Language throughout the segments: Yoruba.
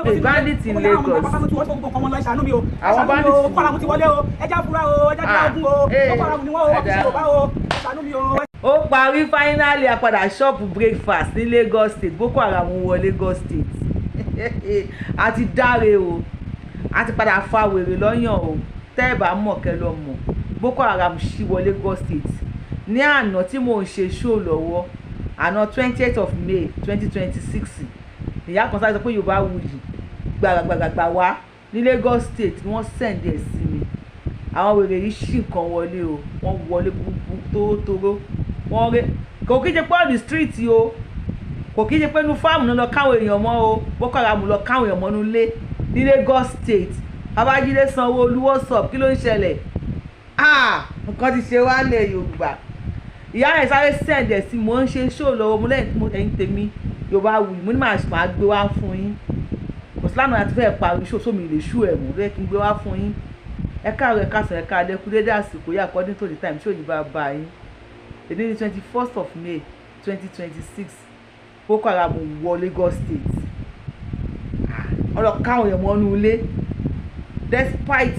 The bandits in Lagos. Àwọn bandits. Ó parí finally, a padà shop breakfast ní Lagos State. Boko Haram wọ Lagos State. A ti dáre o, a ti padà fa wèrè lọ́yàn o. Tẹ́ ẹ bá mọ̀ kẹ́ lọ mọ̀, Boko Haram ṣí wọ Lagos State ní àná tí mò ń ṣe show lọ́wọ́, àná 28th of May 2026. Ìyá kan sáré sọ pé Yorùbá wuyì gbàgbàgbàgbà wá ní Lagos State ni wọ́n send ẹ̀ sí mi. Àwọn wèrè yìí ṣì nǹkan wọlé o, wọ́n wọlé gbogbo tórótóró. Wọ́n ré kò kí ṣe pé on the street o, kò kí ṣe pé inú farm náà lọ káwọn èèyàn mọ́ o. Boko Haram lọ káwọn èèyàn mọ́nú lé ní Lagos State. Babájídé Sanwó-Olú, what's up? Kí ló ń ṣẹlẹ̀? Ah, nǹkan ti ṣe wá lẹ̀ Yorùbá. Ìyá rẹ̀ sáré send ẹ̀ sí, mò ń ṣe show lọ́wọ́. Mo lẹ́yìn tí mo ẹ̀yìn tèmi Yorùbá wù mí, mo ní màá gbé wá fún yín. Kò sí lánàá àti fẹ́ẹ̀ parí show sómi lè ṣú ẹ̀ mú lóye kí n gbé wá fún yín. Ẹ káàárọ̀, ẹ káàsán, ẹ káalẹ́, kú dédé àsìkò yìí according to the time show yìí bá bá yín. Èdè ní 21st of May 2026, Boko Haram wọ Lagos State. Wọ́n lọ káwọn èèyàn mọ́nú ilé despite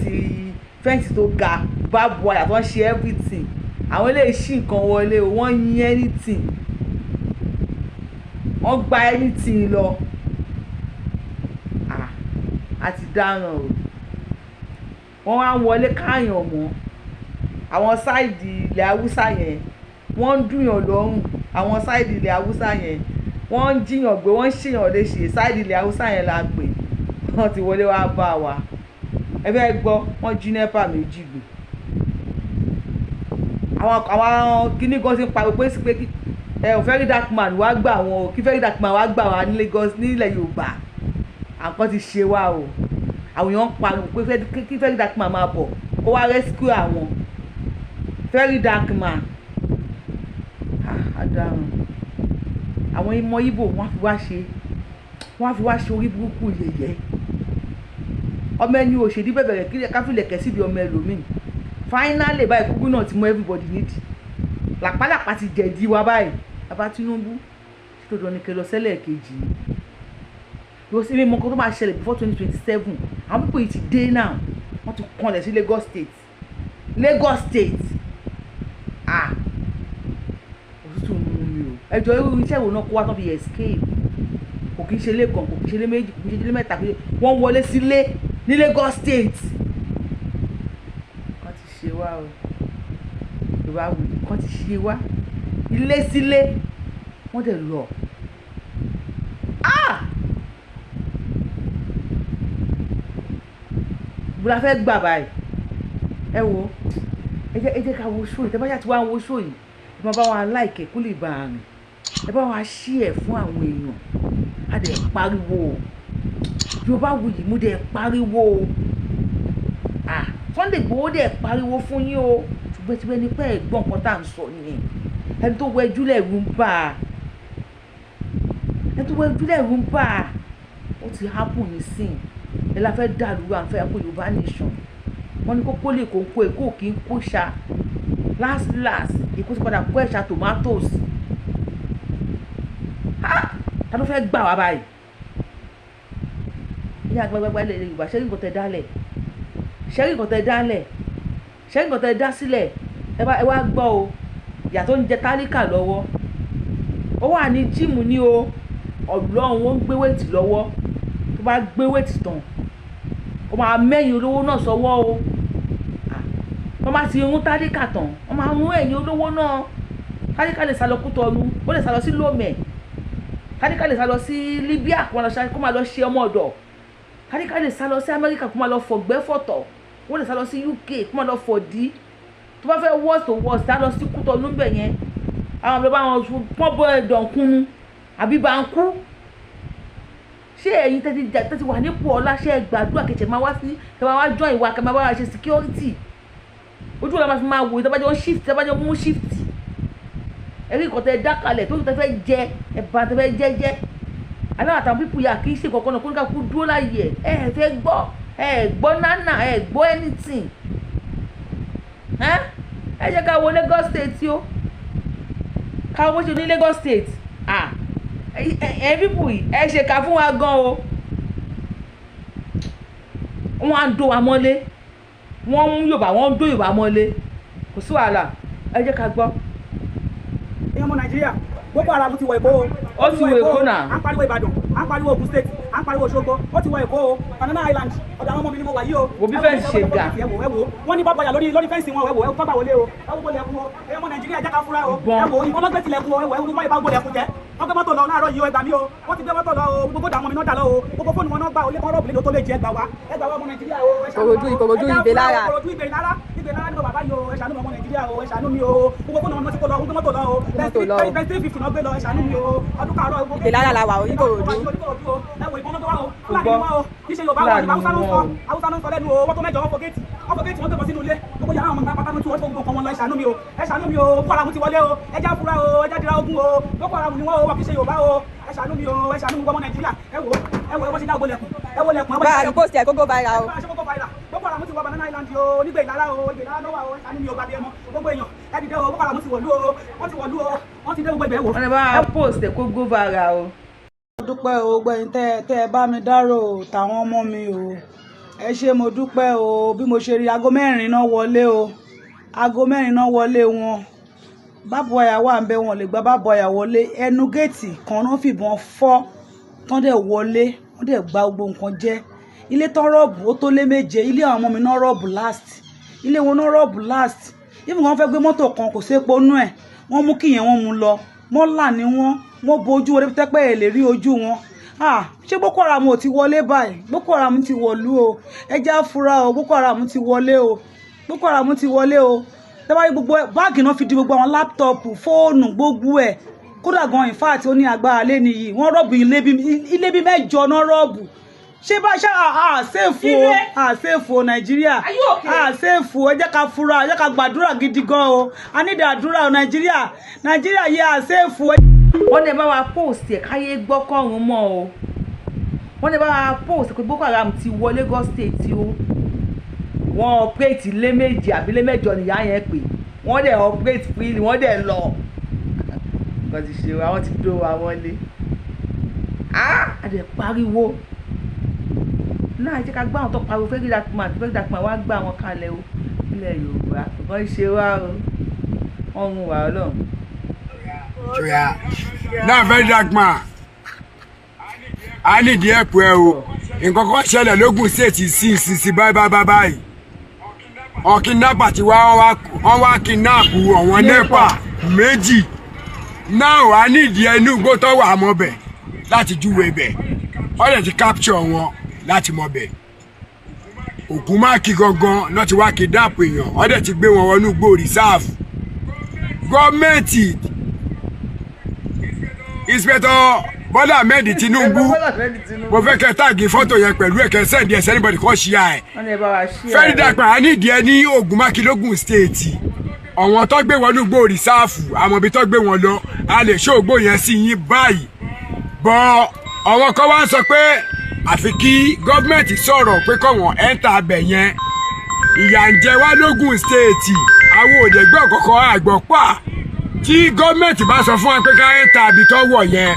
fence tó ga, barbed wire tó ń ṣe everything. Àwọn eléyìí ṣì nǹkan wọlé o, wọ́n yín anything, wọ́n gba anything lọ. A ti dáràn o. Wọ́n wá ń wọlé káàyàn mọ́ àwọn side ilẹ̀ Haúsá yẹn, wọ́n ń dùnyàn lọ́rùn. Àwọn side ilẹ̀ Haúsá yẹn, wọ́n ń jiyàn gbé, wọ́n ń ṣèyàn léṣe. Side ilẹ̀ Haúsá yẹn la pè wọ́n ti wọlé wá bá wa. Ẹ fẹ́ gbọ́, wọ́n jí NEPA méjì gbé. Àwọn kíní gan ti ń pariwo pé sí pé kí ẹ ò Very Dark Man wá gbà wọn o, kí Very Dark Man wá gbà wá ní Lagos, nílẹ̀ Yorùbá. Àǹkan ti ṣe wá o. Àwọn èèyàn ń pariwo pé kí Very Dark Man máa bọ̀ kó wá rescue àwọn. Very Dark Man adarun, àwọn ọmọ Ìgbò, wọ́n á fi wá ṣe orí burúkú yẹ̀yẹ́. Ọmọ ẹni òṣèlú bẹ̀rẹ̀ kí káfílẹ̀kẹ̀ síbi ọmọ ẹlòmíì. Finally báyìí, kúkú náà ti mú everybody nídìí, làpálàpá ti jẹ̀dí wa báyìí. Bàbá Tinubu tó dán ní kẹ lọ sẹ́lẹ̀ kejì yóò sí mímọ nǹkan tó máa ṣẹlẹ̀ before 2027. Àwọn people yìí ti dé now, wọ́n ti kanlẹ̀ sí Lagos State. Lagos State, ah, òtútù mú mi o. Ẹjọ́, irú iṣẹ́ wo náà kó wá tán fi escape? Kò kí ń ṣe ilé kan, kò kí ń ṣe ilé méjì, kò kí ń ṣe ilé mẹ́ta, wọ́n wọlé sílé ní Lagos State. Wọ́n ti ṣe wá o, Yorùbá wù, kàn ti ṣe wá ilé sílé, wọ́n dẹ̀ lọ. Ah, bó la fẹ́ gbà báyìí? Ẹ wo, ẹ jẹ́ ká wo show yìí. Tẹ́ bá yà tí wàá wo show yìí, ẹ máa bá wa like kó lè bá a rìn, ẹ bá wa share fún àwọn èèyàn. A dẹ̀ pariwo Yorùbá Wuyì, mo dẹ̀ pariwo. Ah, Sunday Igboho dẹ̀ pariwo fún yín o, ṣùgbọ́n tí wọ́n ní pẹ́ ẹ̀gbọ́n nǹkan tá à ń sọ nìyẹn. Ẹni tó wẹjú lẹ̀rù ń bà á, ẹni tó wẹjú lẹ̀rù ń bà á. Ó ti happen nísìn. Ẹ la fẹ́ dàlú, à ń fẹ́ kó Yorùbá nation. Wọ́n ní kókó lè kó kó èkó kì í kó ṣá. Last last, èkó ti padà kó ẹ̀ṣà tomatoes. Ta ló fẹ́ gbà wá báyìí? Ní agbágbágbá ilẹ̀ Yorùbá, ṣẹ́rí nǹkan tẹ dálẹ̀, ṣẹ́rí nǹkan tẹ dálẹ̀, ṣẹ́rí nǹkan tẹ dá sílẹ̀. Ẹ wá gbọ́ o, ìyà tó ń jẹ tálíkà lọ́wọ́, ó wà ní gym ní o. Ọlọ́run, ó ń gbé weight lọ́wọ́. Tó bá gbé weight tán, ó máa mẹ́yìn olówó náà sọ́wọ́ o. Wọ́n máa ti rún tálíkà tán, wọ́n máa rún ẹ̀yìn olówó náà. Tálíkà lè sá lọ Kútọ́nù, ó lè sá lọ sí Lomé. Tálíkà lè sá lọ sí Libya kó máa lọ ṣe ọmọ ọ̀dọ̀. Tálíkà lè sá lọ sí Amẹ́ríkà kó máa lọ fọ̀gbẹ́ fọ̀tọ̀. Wọ́n lè sá lọ sí UK kó máa lọ fọ̀dí. Tó bá fẹ́ worst to worst, á lọ sí Kútọ́nù bẹ̀ yẹn. Àwọn ọmọ bá wọn pọ́n bọ́ ẹ̀dọ̀ kunu àbí bá ń kú. Ṣé ẹ̀yin tẹ́tí wà nípò ọlá, ṣé ẹ gbàdúrà kẹ̀kẹ́ máa wá sí kẹ́ máa wá join wa, kẹ́ máa bá wa ṣe security? Ojú ọ̀la máa fi máa wò ìtọ́bájọ́ shift, ìtọ́bájọ́ mú shift. Ẹ̀rí nǹkan tẹ́ dá kalẹ̀ tó tẹ́ fẹ́ jẹ ẹ̀bà tẹ́ fẹ́ jẹ́ jẹ́ aláwọ̀ àtàwọn people yà kì í ṣe kankan náà, kó ní ká kú dúró láàyè ẹ̀. Ẹ̀ fẹ́ gbọ́, ẹ̀ gbọ́ nánà, ẹ̀ gbọ́ anything. Ẹ jẹ́ ká wo Lagos State o, ká wo bó ṣe ní Lagos State. Ah, ẹ people yìí, ẹ ṣèkà fún wa gan o. Wọ́n á dó wa mọ́lé, wọ́n mú Yorùbá, wọ́n ń dó Yorùbá mọ́lé. Kò sí wàhálà, ẹ jẹ́ ká gbọ́. Èèyàn ọmọ Nàìjíríà, Boko Haram ti wọ Èkó o. Ó ti wọ Èkó náà. À ń pariwo Ìbàdàn, à ń pariwo Ògùn State, à ń pariwo Òṣogbo, ó ti wọ Èkó o. Banana Island, ọ̀dọ̀ àwọn ọmọ mi ni mo wà yìí o. Wo bí fence ṣe ga. Ẹ wò, ẹ wò, wọ́n ní barbed wire lórí fence wọn, ẹ wò, ẹ wò, tọ́gbà wọlé o. Ẹ wò gbọ́lẹ̀kùn o. Èèyàn ọmọ Nàìjíríà, jẹ́ ká fura o. Ẹ wò, ìbọn lọ́gbẹ́ tilẹ̀kùn o. Ẹ wò, ẹ wò, wọ́n ìbá gbọ́lẹ̀kùn jẹ́. Wọ́n gbé mọ́tò lọ láàárọ̀ yìí o, ẹ gbà mí o. Wọ́n ti gbé mọ́tò lọ o, gbogbo dààmú mi náà dà lọ o. Gbogbo fóònù wọn náà gbà o, ilé kan rob lé tó lè jẹ, ẹgbà wá. Ẹgbà wá, ọmọ Nàìjíríà o. Ẹ ṣàánú wa o. Ìkòròdú, Ìkòròdú, Ẹ já Ìgbè fura o, Lára. Ìkòròdú, Ìgbè Lára, Ìgbè Lára ni mo bàbá yìí o. Ẹ ṣàánú mi, ọmọ Nàìjíríà o, ẹ ṣàánú mi o. Gbogbo fóònù wọn ti kó lọ, wọ́n gbé mọ́tò lọ o. Mọ́tò lọ o. Benz 350 náà gbé lọ, ẹ ṣàánú mi o. Ọdún kàárọ̀ gbogbo Ìgbè Lára la wà o, Ìkòròdú. Ẹ wo ìbọn náà tó wá o. Fúlàní ni wọ́n o. Kì í ṣe Yorùbá o, Haúsá ló ń sọ. Haúsá ló ń sọ lẹ́nu o. Wọ́n tó mẹ́jọ, wọ́n fọ géètì. Wọ́n fọ géètì, wọ́n gbé bọ́ sínú ilé. Gbogbo yàrá àwọn ọmọ pátá ló tú, wọ́n tó gbogbo nǹkan wọn lọ. Ẹ ṣàánú mi o. Ẹ ṣàánú mi o. Boko Haram ti wọlé o. Ẹ já fura o. Ẹ já dira ogun o. Boko Haram ni wọ́n o. Wọ́n kì í ṣe Yorùbá o. Ẹ ṣàánú mi o. Ẹ ṣàánú mi, gbogbo ọmọ Nàìjíríà. Ẹ wò, ẹ wò, ẹ wọ́n ṣe dá ògbó lẹ̀kùn. Ẹ wo lẹ̀kùn. Ẹ wọ́n Bá ṣe a post ẹ̀ kó go viral o. ṣe kókó viral. Boko Haram ti wọ Banana Island o, nígbè Ìlara o, Ìgbè Ìlara lọ́wọ́ o. Ẹ ṣàánú mi o, gbàgbé ẹmọ. Gbogbo èèyàn, ẹ dìde o. Boko Haram ti wọ̀lú o. Wọ́n ti wọ̀lú o. Wọ́n ti dé gbogbo ibẹ̀ wò. Wọ́n ní bá wa post ẹ̀ kó go viral o. Mo dúpẹ́ o, gbẹ̀yìn tẹ́ ẹ bá mi dárò tàwọn ọmọ mi o. Ẹ ṣé, mo dúpẹ́ o. Bí mo ṣe rí, aago 4 náà wọlé o, aago 4 náà wọlé wọn. Barbed wire wà ń bẹ, wọn lè gba barbed wire wọlé. Ẹnu géètì kan náà fìbọn fọ́ tán dẹ̀ wọlé, wọ́n dẹ̀ gba gbogbo nǹkan jẹ́. Ilé tán rob, ó tó lé méje. Ilé àwọn ọmọ mi náà rob last, ilé wọn náà rob last. Even wọ́n fẹ́ gbé mọ́tò kan, kò sépo nú ẹ̀, wọ́n mú kíyẹn, wọ́n mú lọ. Mọ́là ni wọ́n, wọ́n bo ojú wọn débi tẹ́pẹ́ ẹ̀ lè rí ojú wọn. Ah, ṣé Boko Haram ò ti wọlé báyìí? Boko Haram ti wọ̀lú o. Ẹ já fura o. Boko Haram ti wọlé o. Boko Haram ti wọlé o. Tẹ́ bá rí gbogbo báàgì náà fi di gbogbo àwọn laptop, fóònù, gbogbo ẹ̀. Kódà gan, in fact, ó ní agbára lé nìyí. Wọ́n rob ilé bí mẹ́jọ náà rob. Ṣé bá ṣe à safe o, à safe o, Nàìjíríà à safe o. Ẹ jẹ́ ká fura, ẹ jẹ́ ká gbàdúrà gidi gan o. A nídìí àdúrà o. Nàìjíríà, Nàìjíríà yìí à safe o. Wọ́n ní ẹ bá wa post ẹ̀ káyé gbọ́ kọ́run mọ́ o. Wọ́n ní ẹ bá wa post pé Boko Haram ti wọ Lagos State o. Wọ́n operate ilé méje àbí ilé mẹ́jọ nìyá yẹn pé wọ́n dẹ̀ operate freely, wọ́n dẹ̀ lọ. Nǹkan ti ṣe wa, wọ́n ti dó wa wọlé. Ah, a dẹ̀ pariwo náà. Jẹ́ ká gbá àwọn tó pariwo. Very Dark Man, Very Dark Man wá gbá wọn kalẹ̀ o. Ilẹ̀ Yorùbá, nǹkan ṣe wá o, wọ́n ń wà ọlọ́run. Ṣòyà náà, Very Dark Man, a nídìí ẹ̀pù ẹ o. Nǹkan kan ṣẹlẹ̀ lógùn State sí báyìí báyìí báyìí. Àwọn kidnapper ti wá, wọ́n wá kidnap àwọn NEPA méjì náà. Wà nídìí ẹnu igbó tó wà mọ́ bẹ̀ láti júwe bẹ̀. Wọ́n lè ti capture wọn láti mọ̀ bẹ̀. Ògúnmáàkì gangan náà ti wá kidnap èèyàn, wọ́n dẹ̀ ti gbé wọn wọnú igbó reserve gọ́ọ̀mẹ̀ntì. Inspector Bọ́lá Ahmed Tinubu, mo fẹ́ kẹ́ tag fọ́tò yẹn pẹ̀lú ẹ̀kẹ́, send ẹ̀ anybody kọ́ ṣíà ẹ̀. Wọ́n ní ẹ bá wa ṣí. Very Dark Man, a nídìí ẹ ní Ògúnmákì lógùn State. Àwọn tó gbé wọn nígbó reserve, àwọn ibi tó gbé wọn lọ, a lè ṣó ògbó yẹn sí yín báyìí bọ́. Àwọn kan wá ń sọ pé àfi kí gọ́ọ̀mẹ̀ntì sọ̀rọ̀ pé kọ́ wọ́n enter abẹ̀ yẹn. Ìyà ń jẹ wá lógùn State, àwọn òde gbọ́ kọ̀ọ̀kan àgbọ̀ pa. Tí gọ́ọ̀mẹ̀ntì bá sọ fún wa pé ká enter àbí tó wọ̀ yẹn,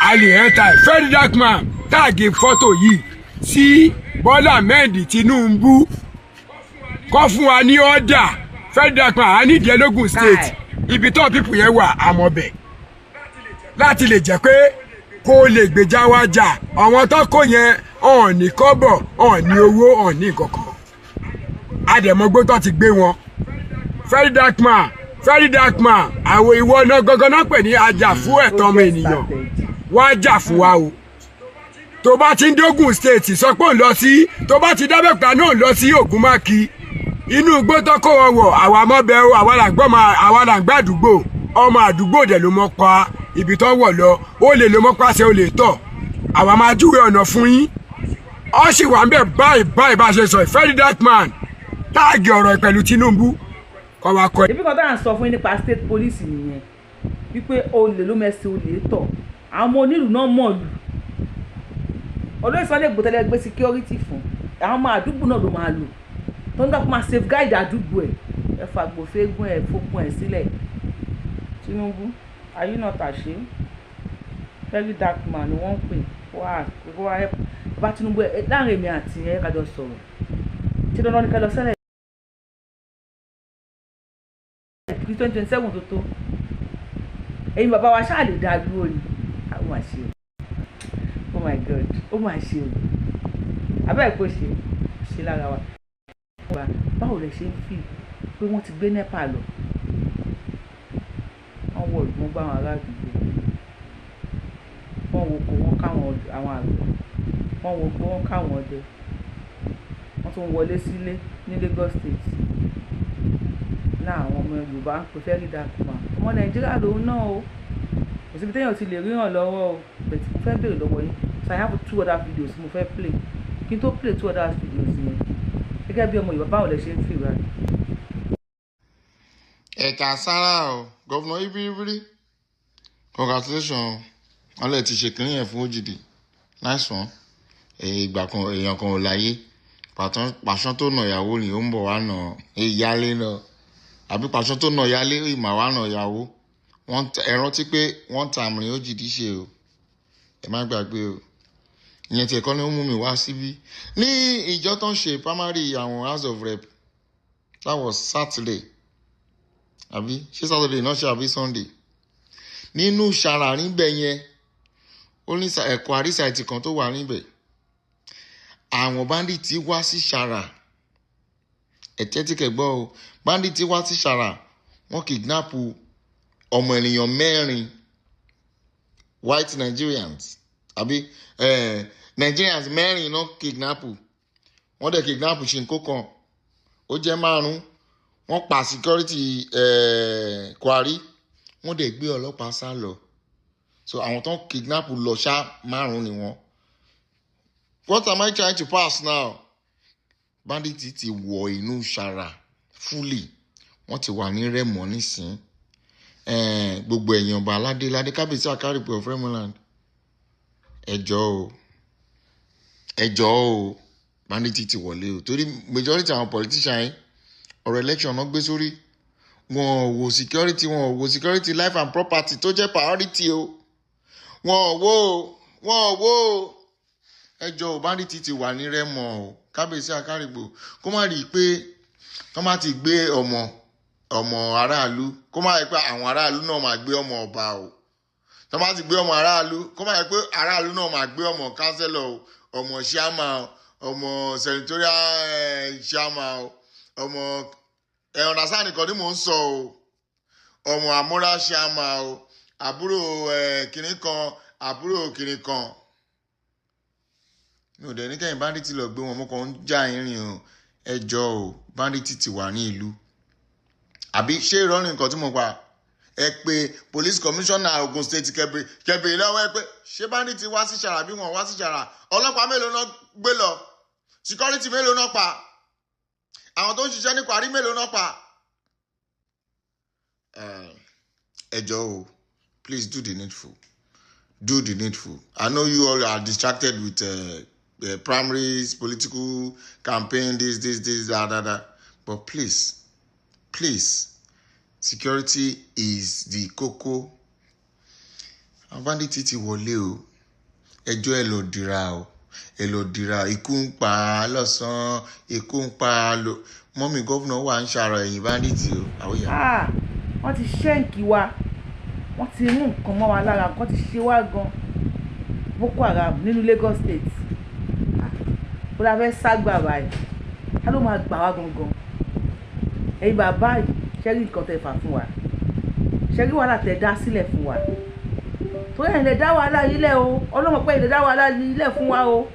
a lè enter. Very Dark Man, tag fọ́tò yìí sí Bọ́lá Ahmed Tinubu kọ́ fún wa ní order. Very Dark Man, a nídìí ẹlógún State, ibi tó people yẹn wà àmọ́bẹ̀, láti lè jẹ́ pé kó lè gbèjà wa jà. Àwọn tó kó yẹn ọ̀n ní kọ́bọ̀, ọ̀n ní owó, ọ̀n ní nǹkankan. Àdẹ̀mọ́gbó tó ti gbé wọn. Very Dark Man, Very Dark Man, àwọn ìwọ náà gangan náà pè ní ajá fún ẹ̀tọ́ ọmọ ènìyàn. Wá jà fún wa o. Tó bá ti ń dógùn State, sọ pé òun lọ sí, tó bá ti dábẹ́òkúta náà, lọ sí Ògúnmákì, inú igbó tó kó wọn wọ̀. Àwa mọ́bẹ̀ o, àwa là ń gbọ́, àwa là ń gbé àdúgbò. Ọmọ àdúgbò dẹ̀ ló mọ́ pa ibi tó wọ̀ lọ. Ó lè ló mọ́ pàṣẹ, ó lè tọ̀. Àwa máa júwe ọ̀nà fún yín. Ó sì wà ń bẹ̀ báyìí báyìí bá a ṣe sọ. Very Dark Man, tag ọ̀rọ̀ pẹ̀lú Tinubu kọ́ wa kọ́. Ibi kan tá à ń sọ fún yín nípa state police nìyẹn, wípé olè ló mẹ́sẹ̀ olè tọ̀. Àwọn ọmọ onílù náà mọ̀ lù. Olóyè Sunday Igboho tẹ́lẹ̀ gbé security fún, àwọn ọmọ àdúgbò náà ló máa lò tó ń dọ́kun, máa safeguard àdúgbò ẹ̀. Ẹ fàgbòfégún ẹ̀ fokun ẹ̀ sílẹ̀. Tinubu, are you not ashamed? Very Dark Man ni wọ́n ń pè wá wá help. Bàbá Tinubu, ẹ láàrin èmi àti ẹ kájọ sọ̀rọ̀. Ṣé dandan ni ká lọ sẹ́lẹ̀ kí 2027 tó tó? Ẹ̀yin bàbá wa ṣáà lè dá dúró ni. Ó mà ṣe o, oh my God, ó mà ṣe o. Abẹ́ ẹ̀ kò ṣe ṣe lára wa. Báwo lẹ ṣe ń fi pé wọ́n ti gbé NEPA lọ, wọ́n wọ ìgbọ́n gbá àwọn ará àdúgbò, wọ́n wo ko, wọ́n káwọn àwọn àgbẹ̀, wọ́n wo ko, wọ́n káwọn ọdẹ, wọ́n tún wọlé sílé ní Lagos State náà? Àwọn ọmọ Yorùbá ń pè fẹ́ẹ́ rí dàkúmà, ọmọ Nàìjíríà lòun náà o. Kò síbi téèyàn ti lè ríran lọ́wọ́ o. But mo fẹ́ béèrè lọ́wọ́ yín. So I have two other videos mo fẹ́ play. Kí n tó play two other videos yẹn, gẹ́gẹ́ bí ọmọ Yorùbá, báwo lẹ ṣe ń fìwà? Ẹ̀ka sára o, Governor Ibiribiri, congratulations. Wọn lè ti ṣe kínní yẹn fún Òjìdí. Nice one. Ìgbà kan èèyàn kan ò láyé pàṣán tó nà ìyàwó ni ó ń bọ̀ wá nà ìyálé náà, àbí pàṣán tó nà ìyálé ìmà wá nà ìyàwó. Ẹ rántí pé wọ́n ta àmì Òjìdí ṣe o, ẹ má gbàgbé o. Ìyẹn tí ẹ̀kọ́ ni ó mú mi wá síbí. Ní ìjọ tó ń ṣe primary àwọn House of Rep, that was Saturday, àbí ṣé Saturday náà ṣe, àbí Sunday, nínú ṣàrà níbẹ̀ yẹn, ó ní ẹ̀kọ́ àrísàìtì kan tó wà níbẹ̀. Àwọn bandits wá sí ṣàrà. Ẹ̀tẹ́ tí kẹ̀ gbọ́ o, bandits wá sí ṣàrà, wọ́n kidnap ọmọ ènìyàn mẹ́rin, white Nigerians, àbí Nigerians mẹ́rin náà kidnap. Wọ́n dẹ̀ kidnap ṣìnkó kan, ó jẹ́ márùn-ún. Wọ́n pa security Kwari, wọ́n dẹ̀ gbé ọlọ́pàá sá lọ. So àwọn tó ń kidnap lọ ṣá, márùn-ún ni wọ́n. What am I trying to pass now? Bandit ti wọ inú ṣara fully, wọ́n ti wà ní Rẹ́mọ nísìn. Gbogbo ẹ̀yàn ọba aládé ládé, kábíyèsí Àkárìpé of Rẹ́mọland, ẹ jọ̀ọ́ o, ẹ jọ̀ọ́ o, bandit ti wọlé o. Torí majority àwọn politician yìí, ọ̀rọ̀ election náà gbé sórí. Wọn ò wo security, wọn ò wo security, life and property tó jẹ́ priority o. Wọn ò wo o, wọn ò wo o. Ẹ jọ̀ọ́ o, bandit ti wà ní Rẹ́mọ o. Kábíyèsí Àkárìgbò, kó má rí i pé tó má ti gbé ọmọ ọmọ aráàlú, kó má rí i pé àwọn aráàlú náà máa gbé ọmọ ọba o. Tó má ti gbé ọmọ aráàlú, kó má rí i pé aráàlú náà máa gbé ọmọ councillor o, ọmọ chairman o, ọmọ senatorial chairman o, ọmọ ẹ understand nìkan ni mò ń sọ o, ọmọ àmúra chairman o, àbúrò kìnní kan, àbúrò kìnní kan. Mi ò dẹ̀ ní kẹ́yìn bandit lọ gbé wọn, mo kàn ń já irin o. Ẹ jọ̀ọ́ o, bandit ti wà ní ìlú, àbí ṣé irọ́ ni nǹkan tí mo pa? Ẹ pé police commissioner Ogun State, kẹbìrì lọ́wọ́ ẹ pé ṣé bandit wá sí Ṣàrà bí wọ́n wá sí Ṣàrà? Ọlọ́pàá mélòó náà gbé lọ? Security mélòó náà pa? Àwọn tó ń ṣiṣẹ́ ní Kwari mélòó náà pa? Ẹ jọ̀ọ́ o, please do the needful, do the needful. I know you all are distracted with primaries, political campaign, this, this, this, that, that, that. But please, please, security is the koko. Àwọn bandit ti wọlé o. Ẹjọ́, ẹ lọ dira o, ẹ lọ dira. Ikú ń pa á lọ́sàn-án, ikú ń pa á lọ. Mummy governor wà ń ṣàrọ̀ ẹ̀yìn bandit o. Àwòyà. Ah, wọ́n ti ṣẹ́ǹkì wa, wọ́n ti mú nǹkan mọ́ wa lára, nǹkan ti ṣe wá gan. Boko Haram nínú Lagos State. Ah, bó la fẹ́ ságbà báyìí? Ta ló máa gbà wá gangan? Ẹ̀yin bàbá yìí, ṣẹ́rí nǹkan tẹ́ fà fún wa? Ṣẹ́rí wàhálà tẹ́ dá sílẹ̀ fún wa? Torí ẹ̀yin lè dá wàhálà yìí lẹ̀ o. Ọlọ́mọ pé ẹ̀yin lè dá wàhálà yìí lẹ̀ fún wa o,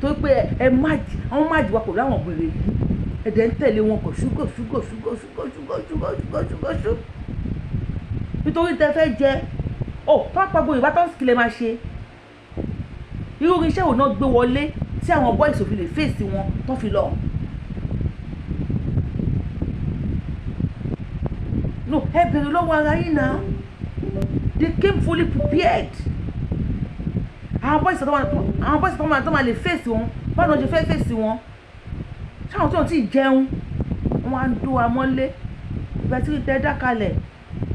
torí pé ẹ má àwọn má jù wá pẹ̀lú àwọn wèrè yìí. Ẹ dẹ̀ ń tẹ̀lé wọn kò ṣúgò ṣúgò ṣúgò ṣúgò ṣúgò ṣúgò ṣúgò ṣúgò ṣú, nítorí tẹ fẹ́ jẹ ọ. Tó pa gbogbo Yorùbá tó ń kílẹ̀ máa ṣe, irú irinṣẹ́ wo náà gbé wọlé tí àwọn boys ò fi lè fèsì wọn tó fi lọ? No, ẹ bèrè lọ́wọ́ ara yín náà. They came fully prepared. Àwọn boys tó máa lè fèsì wọn, báwo ni wọ́n ṣe fẹ́ fèsì wọn? Ṣáwọn tí wọ́n ti jẹun, wọ́n á ń dó wa mọ́lé. Ìgbà tí tẹ dá kalẹ̀,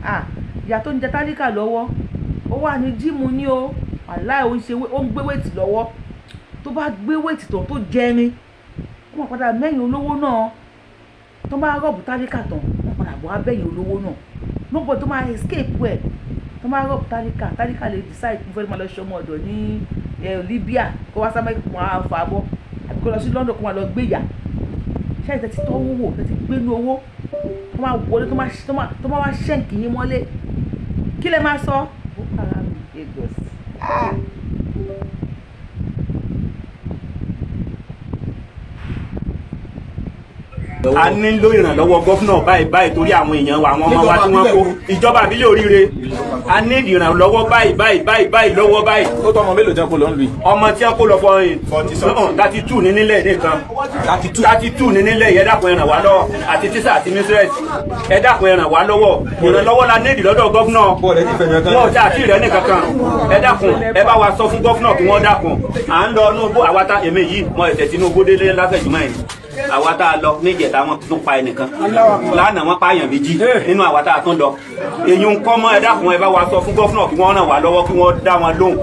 ah, ìyá tó ń jẹ tálíkà lọ́wọ́, ó wà ní gym ní o. Wàláì, ó ń ṣe, ó ń gbé weight lọ́wọ́. Tó bá gbé weight tán tó jẹrin, wọ́n máa padà mẹ́yìn olówó náà. Tó bá rob tálíkà tán, wọ́n padà bọ̀ abẹ́yìn olówó náà. Nobody tó máa escape ẹ̀. Tó bá rob tálíkà, tálíkà lè decide kó fẹ́ máa lọ ṣọmọ ọ̀dọ̀ ní Libya, kó wá sábẹ́ kó máa fà bọ́, àbí kó lọ sí London kó máa lọ gbé ìyà. Ṣé ẹ̀ tẹ́tí tọ́wọ́ wò, tẹ́tí gbénu owó, tó máa wọlé, tó máa wá ṣẹ́ǹkì yín mọ́lé, kí lẹ máa sọ? Boko Haram Lagos. Ah! A nílò ìrànlọ́wọ́ governor báyìí báyìí torí àwọn èèyàn wa, àwọn ọmọ wa tí wọ́n kó ìjọba àbílẹ̀ oríire. A ní ìrànlọ́wọ́ báyìí báyìí báyìí báyìí lọ́wọ́ báyìí. Ó tọ́ ọmọ mélòó jẹ́ kó lọ ń lu yìí? Ọmọ tí wọ́n kó lọ fọ 32 ní nílẹ̀ nìkan, 32 ní nílẹ̀. Ẹ dákun, ẹ ràn wá lọ́wọ́, àti tíṣà àti mistress, ẹ dákun, ẹ ràn wá lọ́wọ́. Ìrànlọ́wọ́ la nídìí lọ́dọ̀ governor. Wọn ò tí àti rẹ̀ nìkankan. Ẹ dákun, ẹ bá wa sọ fún governor kí wọ́n dákun. À ń lọ inú igbó, àwa tá èmi yìí mọ ẹ̀sẹ̀ Tinubu délé láfẹ̀jùmọ́ yìí. Àwa tá a lọ níjẹta, wọn tún pa ẹnìkan lánàá, wọn pààyàn méjì nínú àwa tá a tún lọ. Èyí ń kọ́ mọ́. Ẹ dákun, ẹ bá wa sọ fún governor kí wọ́n ràn wá lọ́wọ́, kí wọ́n dá wọn lóhùn,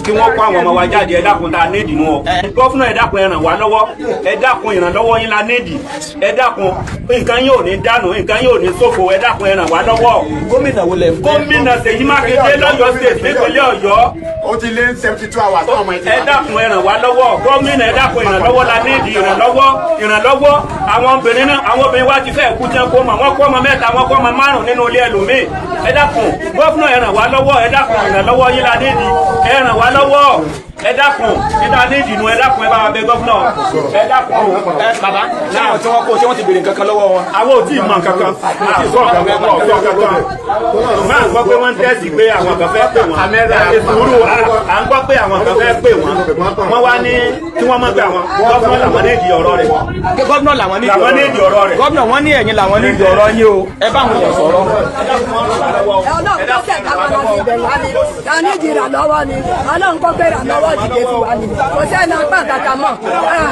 kí wọ́n kó àwọn ọmọ wa jáde. Ẹ dákun, tá a nídìí nù ọ. Governor, ẹ dákun, ẹ ràn wá lọ́wọ́. Ẹ dákun, ìrànlọ́wọ́ yín la nídìí. Ẹ dákun, nǹkan yín ò ní dànù, nǹkan yín ò ní ṣòfò. Ẹ dákun, ẹ ràn wá lọ́wọ́. Gómìnà wo lẹ fẹ́? Gómìnà Ṣèyí Mákindé lọ́yọ̀ State, nípínlẹ̀ Ọ̀yọ́. Ó ti lé 72 hours náà ọmọ ẹ ti Ẹ dákun, ẹ ràn wá lọ́wọ́, gómìnà. Ẹ dákun, ìrànlọ́wọ́ la nídìí, ìrànlọ́wọ́, ìrànlọ́wọ́. Àwọn obìnrin náà, àwọn obìnrin wa ti fẹ́ kú jẹun kó mọ̀. Wọ́n kó ọmọ mẹ́ta, wọ́n kó ọmọ márùn nínú ilé ẹlòmíì. Ẹ dákun, governor, ẹ ràn wá lọ́wọ́. Ẹ dákun, ìrànlọ́wọ́ yín la nídìí. Ẹ ràn wá lọ́wọ́, ẹ dákun. Níta nídìí nu. Ẹ dákun, ẹ bá wa bẹ̀ governor, ẹ dákun. Ẹ bàbá, ṣé àwọn tí wọ́n kó, ṣé wọ́n ti béèrè nǹkan kan lọ́wọ́ wọn? Àwọn ò tí ì mọ nǹkan kan, àti gbọ́ nǹkan kan, gbọ́ nǹkan kan. Máa ń gbọ́ pé wọ́n ń tẹ̀sí pé àwọn kan fẹ́ pè wọ́n. Ẹ sùúrù, à ń gbọ́ pé àwọn kan fẹ́ pè wọ́n. Wọ́n wá ní kí wọ́n má gbé àwọn. Governor làwọn nídìí ọ̀rọ̀ rẹ̀. Governor làwọn nídìí Làwọn nídìí ọ̀rọ̀ rẹ̀. Governor, wọ́n ní ẹ̀yin làwọn nídìí ọ̀rọ̀ yín o. Ẹ bá àwọn èèyàn sọ̀rọ̀. Ọlọ́run tó tẹ̀ ká wọn lọ sí ibẹ̀ wá ni ta ní ìdí ìrànlọ́wọ́ ni. Ọlọ́run kó gbé ìrànlọ́wọ́ dìde fún wa ni. Kò sẹ́ni apá kàkà mọ́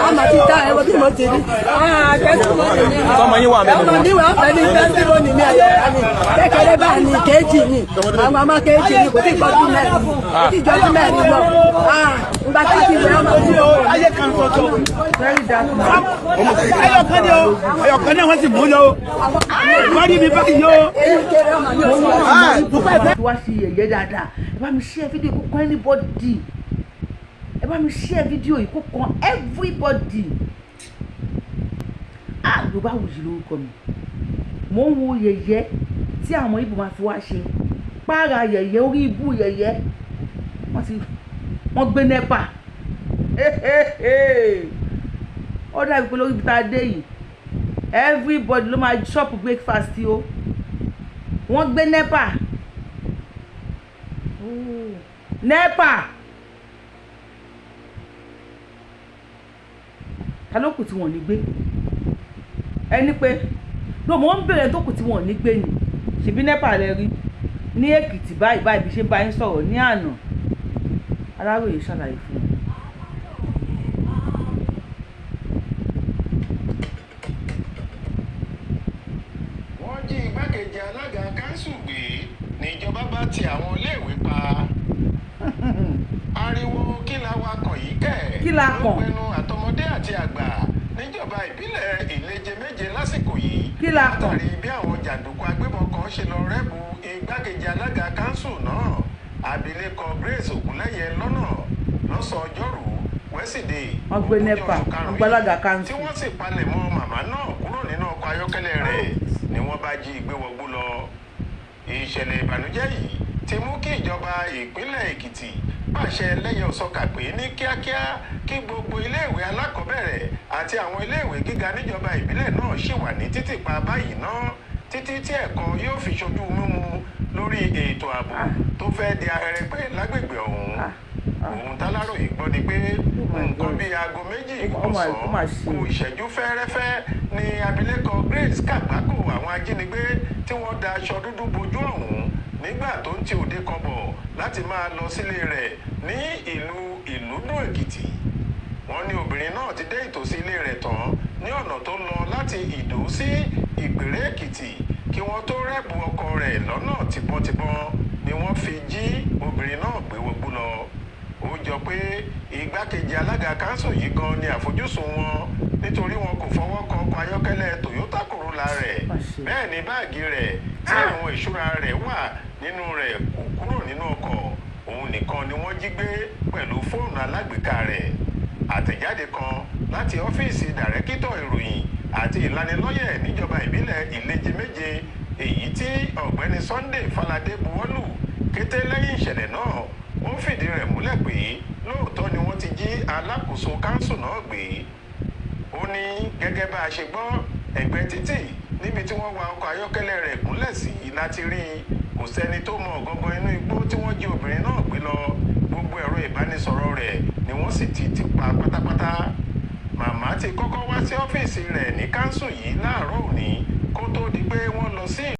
àmọ́ ti ta ẹ̀wọ̀n bí mo ti rí. Tọmọ yín wà mẹ́rin. Ọmọ mi wà ń bẹ ní testimony mi, ẹ̀yọ̀ ká ni kékeré bá ní kéjì ni, àwọn ọmọ kéjì ni, kò tí ì gbọ́dún 4, kò tí ì jọ́dún 4 lọ nígbà tá a ti bẹ̀rẹ̀ ọmọ mi. Ayé kan ṣoṣo. Very dark man. Ẹyọkan ni o, ẹyọkan náà wọ́n sì mú lọ o. Wọ́n rí mi báyìí o. Èyí kéré ọmọ mi ò sí. Tí wàá ṣe yẹ̀yẹ́ dáadáa, ẹ bá mi share fídíò kó kan anybody. Ẹ bá mi share fídíò yìí kó kan everybody. Ah, Yorùbá Wuyì lórúkọ mi. Mò ń wo yẹ̀yẹ́ tí àwọn Ìgbò máa fi wá ṣe pààrà yẹ̀yẹ́, orí ibú yẹ̀yẹ́. Wọ́n ti wọ́n gbé NEPA. Ó dàbí pé lórí ibi tá a dé yìí, everybody ló máa chop breakfast o. Wọ́n gbé NEPA, NEPA. Ta ló kù tí wọ́n ní gbé? Ẹni pé no, mo ń bèrè tó kù tí wọ́n ní gbé ni. Ṣèbí NEPA lẹ rí ní Èkìtì báyìí báyìí bí ṣe bá yín sọ̀rọ̀ ní àná. Aláròye ṣàlàyé fún mi. Wọ́n jí igbákejì alága kanṣu gbé níjọba bá ti àwọn iléèwé pa. Ariwo kí la wa kàn yìí kẹ̀ Kí la ló kàn? pinnu àtọmọdé àti àgbà níjọba ìbílẹ̀ Ìleje Méje lásìkò yìí, Kí la kàn? látàrí bí àwọn jàǹdùkú agbébọn kan ṣe lọ rẹ́bù igbákejì alága kanṣu náà, abilékọ Grace Ògúnlẹ́yẹ, lọ́nà lọ́sàn-án ọjọ́rùú wẹ́sídẹ̀ẹ́ Wọ́n gbé ogúnjọ́ NEPA, oṣù karùn-ún wọ́n gbé alága yìí, kanṣu. tí wọ́n sì palẹ̀mọ́ màmá náà kúrò nínú ọkọ̀ ayọ́kẹ́lẹ́ rẹ̀ ni wọ́n bá jí ìgbé wọgbó lọ. Ìṣẹ̀lẹ̀ ìbànújẹ́ yìí ti mú kí ìjọba ìpínlẹ̀ Èkìtì pàṣẹ lẹ́yẹ òsọkà pé ní kíákíá kí gbogbo iléèwé alákọ̀ọ́bẹ̀rẹ̀ àti àwọn iléèwé gíga níjọba ìbílẹ̀ náà ṣì wà ní títìpa báyìí náà títí tí ẹ̀kọ́ yóò fi ṣojú mímu lórí ètò ààbò tó fẹ́ di ahẹrẹpẹ lágbègbè ọ̀hún. Ohun táláròyé gbọ́ ni pé nǹkan bíi aago 2 Ó mà ọ̀sán ṣe. kù ìṣẹ́jú fẹ́ẹ́rẹ́fẹ́ ni abilékọ Grace kàgbákò àwọn ajínigbé tí wọ́n da aṣọ dúdú bojú ọ̀hún nígbà tó ń ti òde kan bọ̀ láti máa lọ sílé rẹ̀ ní ìlú Ìlúdùn Èkìtì. Wọ́n ní obìnrin náà ti dé ìtòsí ilé rẹ̀ tán ní ọ̀nà tó lọ láti Ìdó sí Ìpèrè Èkìtì kí wọ́n tó rẹ́bù ọkọ rẹ̀ lọ́nà tìbọntìbọn ni wọ́n fi jí obìnrin náà gbé wọgbó lọ. Ó jọ pé igbákejì alága kánsù yìí gan ni àfojúsùn wọn, nítorí wọn kò fọwọ́ kan ọkọ̀ ayọ́kẹ́lẹ́ Toyota Corolla rẹ̀. Bẹ́ẹ̀ ni báàgì rẹ̀ tí àwọn ìṣúra rẹ̀ wà nínú rẹ̀ kò kúrò nínú ọkọ̀. Òun nìkan ni wọ́n jí gbé pẹ̀lú fóònù alágbèéká rẹ̀. Àtẹ̀jáde kan láti ọ́fíìsì dàrẹ́kítọ̀ ìròyìn àti ìlanilọ́yẹ̀ níjọba ìbílẹ̀ Ìlẹ́jì Méje, èyí tí ọ̀gbẹ́ni Sunday Falade buwọ́lù kété lẹ́yìn ìṣẹ̀lẹ̀ náà, ó fìdí rẹ̀ múlẹ̀ pé lóòótọ́ ni wọ́n ti jí alákòóso kánsù náà gbé. Ó ní gẹ́gẹ́ bá a ṣe gbọ́, ẹ̀gbẹ́ títì níbi tí wọ́n wa ọkọ̀ ayọ́kẹ́lẹ́ rẹ̀ gúnlẹ̀ sí láti rí i. Kò sẹ́ni tó mọ gangan inú igbó tí wọ́n jí obìnrin náà gbé lọ. Gbogbo ẹ̀rọ ìbánisọ̀rọ̀ rẹ̀ ni wọ́n sì ti pa pátápátá. Màmá ti kọ́kọ́ wá sí ọ́fíìsì rẹ̀ ní kánsù yìí láàárọ̀ òní kó tó di pé wọ́n lọ sí